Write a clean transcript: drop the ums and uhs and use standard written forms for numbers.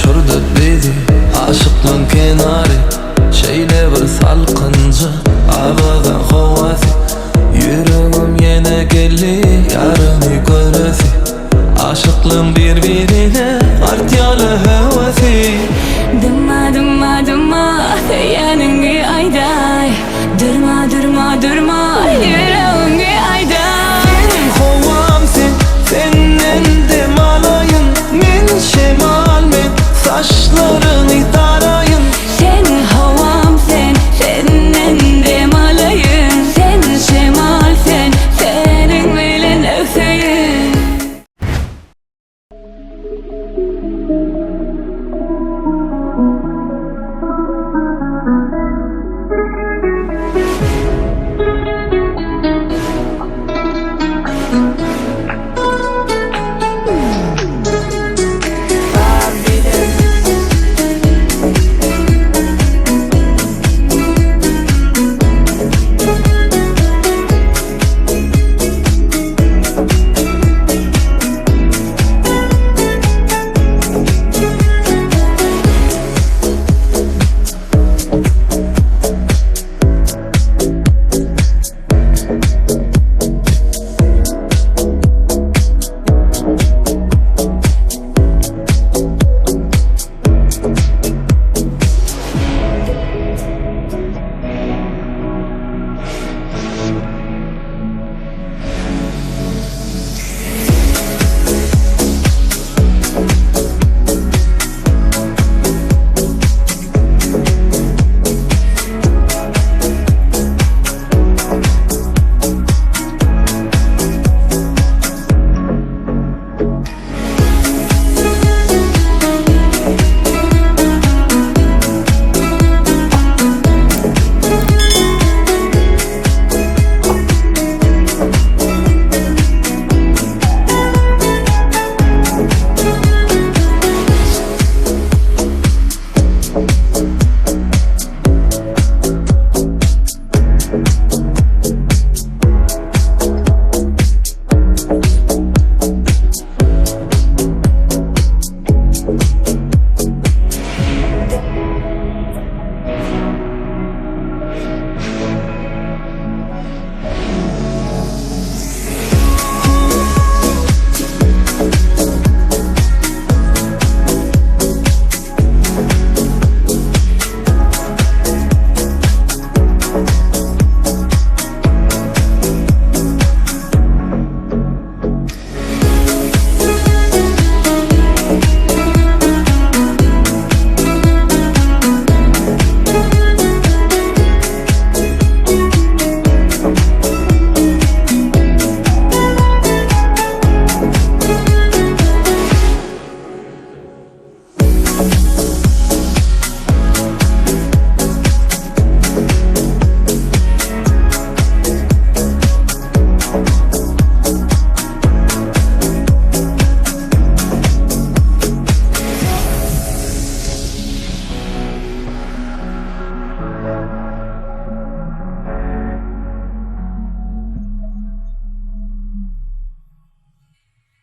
Uçurdy bizi aşyklaň kenary Şeýle bir salkynja Awaza howasy Ýüregim ýene geldi ýarymy göresi Aşyklaň bir-birine artýarly höwesi Dymma dymma dymma Söýeniňi aýdaý Durma durma durma Ýüregiňi aýdaý Meniň howam sen, senden dem alaýyn Men şemal men, saçlaryňy daraýyn.